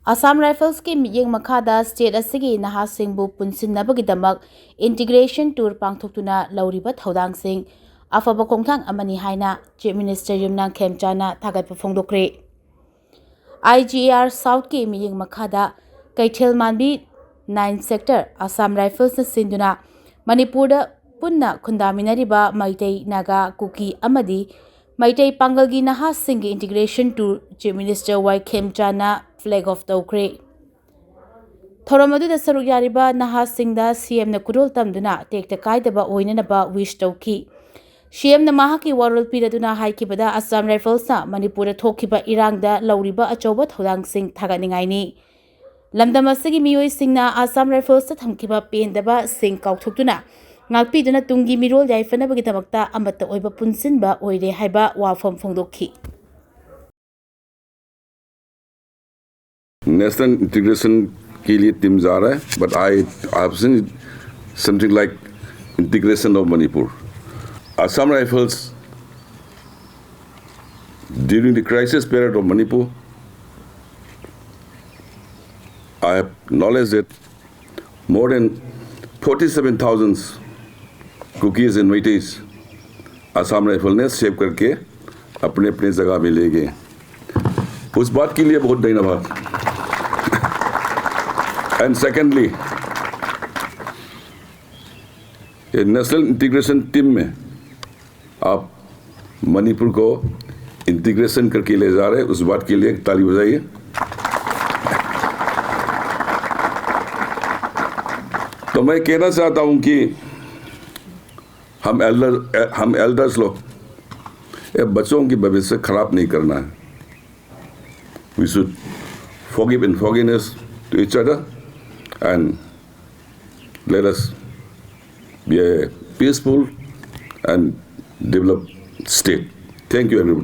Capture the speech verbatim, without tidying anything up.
Assam Riflesꯀꯤ ꯃꯤꯠꯌꯦꯡ ꯃꯈꯥꯗ state ꯑꯁꯤꯒꯤ ꯅꯍꯥꯁꯤꯡꯕꯨ ꯄꯨꯟꯁꯤꯟꯅꯕꯒꯤꯗꯃꯛ integration tour ꯄꯥꯡꯊꯣꯛꯇꯨꯅ ꯂꯧꯔꯤꯕ ꯊꯧꯗꯥꯡꯁꯤꯡ ꯑꯐꯕ ꯈꯣꯡꯊꯥꯡ ꯑꯃꯅꯤ ꯍꯥꯏꯅ Chief Minister ꯌꯨꯝꯅꯥꯝ ꯈꯦꯝꯆꯥꯟꯅ ꯊꯥꯒꯠꯄ ꯐꯣꯡꯗꯣꯛꯈ꯭ꯔꯦ꯫ IGAR Southꯀꯤ ꯃꯤꯠꯌꯦꯡ ꯃꯈꯥꯗ ꯀꯩꯊꯦꯜ ꯃꯥꯟꯕꯤ nine sector Assam Riflesꯅ ꯁꯤꯟꯗꯨꯅ ꯃꯅꯤꯄꯨꯔꯗ ꯄꯨꯟꯅ ꯈꯨꯟꯗꯥꯃꯤꯟꯅꯔꯤꯕ ꯃꯩꯇꯩ, ꯅꯥꯒꯥ, ꯀꯨꯀꯤ ꯑꯃꯗꯤ Meitei ꯄꯥꯡꯒꯜꯒꯤ ꯅꯍꯥꯁꯤꯡꯒꯤ integration tour Chief Minister ꯋꯥꯏ ꯈꯦꯝꯆꯥꯟꯅ flag off ꯇꯧꯈ꯭ꯔꯦ꯫ ꯊꯧꯔꯝ ꯑꯗꯨꯗ ꯁꯔꯨꯛ ꯌꯥꯔꯤꯕ ꯅꯍꯥꯁꯤꯡꯗ CMꯅ ꯈꯨꯗꯣꯜ ꯇꯝꯗꯨꯅ ꯇꯦꯛꯇ ꯀꯥꯏꯗꯕ ꯑꯣꯏꯅꯅꯕ wish ꯇꯧꯈꯤ꯫ CMꯅ ꯃꯍꯥꯛꯀꯤ ꯋꯥꯔꯣꯜ ꯄꯤꯔꯗꯨꯅ ꯍꯥꯏꯈꯤꯕꯗ, Assam Riflesꯅ ꯃꯅꯤꯄꯨꯔꯗ ꯊꯣꯛꯈꯤꯕ ꯏꯔꯥꯡꯗ ꯂꯧꯔꯤꯕ ꯑꯆꯧꯕ ꯊꯧꯗꯥꯡꯁꯤꯡ ꯊꯥꯒꯠꯅꯤꯡꯉꯥꯏꯅꯤ꯫ ꯂꯝꯗꯝ ꯑꯁꯤꯒꯤ ꯃꯤꯑꯣꯏꯁꯤꯡꯅ Assam Riflesꯇ ꯊꯝꯈꯤꯕ ꯄꯦꯟꯗꯕ ꯁꯤꯡ ꯀꯥꯎꯊꯣꯛꯇꯨꯅ ꯉꯥꯛꯄꯤꯗꯨꯅ ꯇꯨꯡꯒꯤ ꯃꯤꯔꯣꯜ ꯌꯥꯏꯐꯅꯕꯒꯤꯗꯃꯛꯇ ꯑꯃꯠꯇ ꯑꯣꯏꯕ ꯄꯨꯟꯁꯤꯟꯕ ꯑꯣꯏꯔꯦ ꯍꯥꯏꯕ ꯋꯥꯐꯝ ꯐꯣꯡꯗꯣꯛꯈꯤ꯫ नेशनल इंटीग्रेशन के लिए टीम जा रहा है, but I have seen something like integration of Manipur. Assam Rifles, during the crisis period of Manipur, I have knowledge that more than forty-seven thousand Kukis and Meiteis Assam Rifle ने save करके अपने अपने जगह में ले गए। उस बात के लिए बहुत धन्यवाद। And secondly, ये नेशनल इंटीग्रेशन टीम में आप मणिपुर को इंटीग्रेशन करके ले जा रहे हैं, उस बात के लिए एक ताली बजाइए। तो मैं कहना चाहता हूं कि हम एल्डर हम एल्डर्स लोग ये बच्चों की भविष्य खराब नहीं करना है। We should forgive and forgiveness to each other and let us be a peaceful and developed state. Thank you, everybody.